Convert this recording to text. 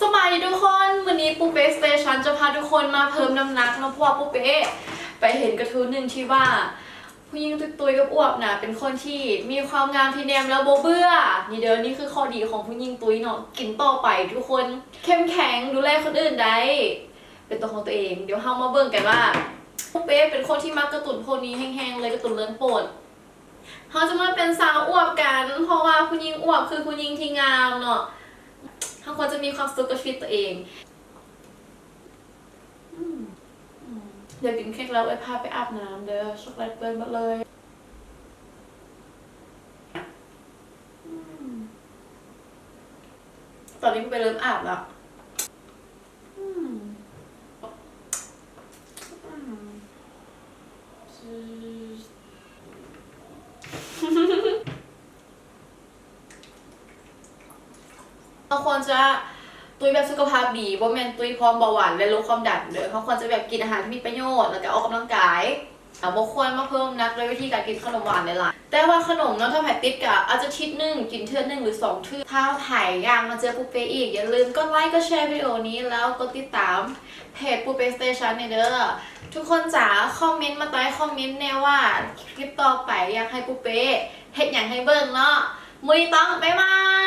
ສະບາຍດີທຸກຄົນ, ມື້ນີ້ປູເປ້ສະເຕຊັນຈະພາທຸກຄົນມາເພີ່ມນ້ຳໜັກເນາະ, ເພາະວ່າປູເປ້ໄປເຫັນກະທູ່ນໜຶ່ງທີ່ວ່າ ຜູ້ຍິງຕຸ້ຍໆ ອວບໆ ນະ ເປັນຄົນທີ່ມີຄວາມງາມທີ່ແນມແລ້ວບໍ່ເບື່ອ. ນີ້ເດີ, ນີ້ຄືຂໍ້ດີຂອງຜູ້ຍິງຕຸ້ຍເນາະ, ກິນຕໍ່ໄປທຸກຄົນ, ເຂັ້ມແຂງ, ດູແລຄົນອື່ນໄດ້ ເປັນຕົວຂອງຕົວເອງ. ດຽວເຮົາມາເບິ່ງກັນວ່າ ປູເປ້ເປັນຄົນທີ່ມັກກາຕູນພວກນີ້ແຮງໆ ເລີຍ, ກາຕູນເລື່ອງໂປດ. ເຮົາຈະມາເປັນສາວອວບກັນ, ເພາະວ່າຜູ້ຍິງອວບຄືຜູ້ຍິງທີ່ງາມເນາະ. ເຮົາຄວນຈະມີຄວາມສຸກກັບຊີວິດຕົວເອງ. ອືມ ອືມ ດຽວກິນເຄັກແລ້ວເອື້ອຍພາໄປອາບນ້ຳເດີ, ຊັອກໂກແລັດເປື້ອນໝົດເລີຍ. ອືມ ຕອນນີ້ເພິ່ນໄປເລີ່ມອາບແລ້ວ. ອືມ ອືມ ເຮົາຄວນຈະຕຸ້ຍແບບສຸຂະພາບດີ, ບໍ່ແມ່ນຕຸ້ຍພ້ອມເບົາຫວານ ແລະ ໂລຄວາມດັນເດີ. ເຮົາຄວນຈະແບບກິນອາຫານທີ່ມີປະໂຫຍດ ແລ້ວກະອອກກຳລັງກາຍ. ອາ ບໍ່ຄວນມາເພີ່ມນ້ຳໜັກດ້ວຍວິທີການກິນຂະໜົມຫວານຫຼາຍໆ. ແຕ່ວ່າຂະໜົມເນາະ ຖ້າໃຜຕິດກະອາດຈະທິດໜຶ່ງກິນເທື່ອໜຶ່ງ ຫຼື ສອງເທື່ອ. ຖ້າໃຜຢາກມາເຈີປູເປ້ອີກ, ຢ່າລືມກົດໄລກ໌ ກົດແຊຣ໌ ວິດີໂອນີ້ ແລ້ວກົດຕິດຕາມເພຈປູເປ້ສະເຕຊັນແດ່ເດີ. ທຸກຄົນຈ໋າ, ຄອມເມັນມາໃຕ້ຄອມເມັນແດ່ວ່າຄລິບຕໍ່ໄປຢາກໃຫ້ປູເປ້ເຮັດຫຍັງໃຫ້ເບິ່ງເນາະ. ມື້ນີ້ຕ້ອງ ບາຍບາຍ.